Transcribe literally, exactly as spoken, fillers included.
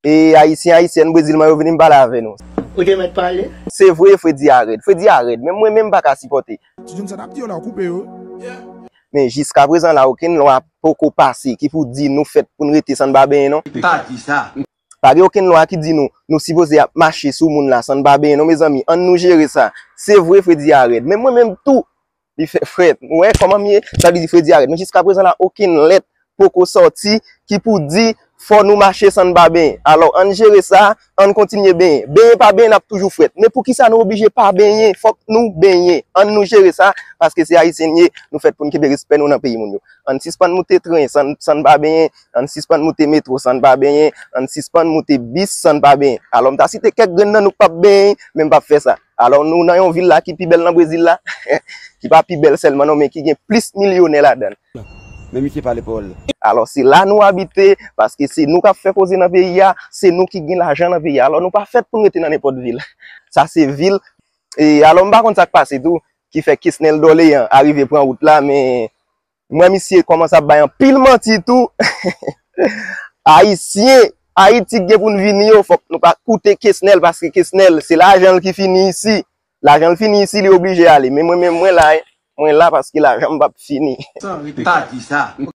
E Ayisyen, Ayisyèn, Brezil, mwen yo vini m pale avè nou. Ou te mèt pale? Se vre, Fredi a rèd. Fredi a rèd. Menm mwen menm m pa ka sipòte. Ti John sa t ap di yo la, ou koupe yo. Men jiska prezan la, okenn lwa poko pase ki pou di nou fèt pou n rete san n pa benyen non. Pa di sa. Pa gen okenn lwa ki di nou, nou sipoze ap mache sou moun la san n pa benyen non, mezanmi. Ann nou jere sa. Se vre, Fredi a rèd. Men mwen menm tou, li fè frèt. Ou wè kòman m ye? Sa vle di Fredi a rèd. Men jiska prezan la, okenn lèt poko sòti ki pou di fò nou mache san n pa benyen. Alò, ann jere sa, ann kontinye benyen. Benyen pa benyen, n ap toujou frèt. Men poukisa nou oblije pa benyen? Fòk nou benyen. Ann nou jere sa, paske se Ayisyen n ye, nou fèt pou n kenbe respè nou nan peyi moun yo. Ann sispann moute tren san, san n pa benyen, ann sispann moute metwo san n pa benyen, ann sispann moute bis san n pa benyen. Alò, m ta site kèk grenn nan nou k p ap benyen, men m p ap fè sa. Alò, nou nan yon vil la ki pi bèl nan Brezil la, ki pa pi bèl sèlman non, men ki gen plis milyonè ladan l. Men misye pale pawòl. Alò, se la nou abite, paske se nou k ap fè koze nan peyi a, se nou ki gen lajan nan peyi a. Alò, nou pa fèt pou n rete nan nenpòt vil. Sa se vil. E alò, m pa konn sa k pase tou, ki fè Kesnel Dorlean arive pran wout la, men m wè misye kòmanse ap bay anpil manti tou. Ayisyen, Ayiti k gen pou n vini yo, fòk nou pa koute Kesnel, paske Kesnel, se lajan l ki fini isi. Lajan l fini isi, li oblije ale. Men mwen menm, mwen la, mwen la paske lajan m p ap fini. Pa di sa.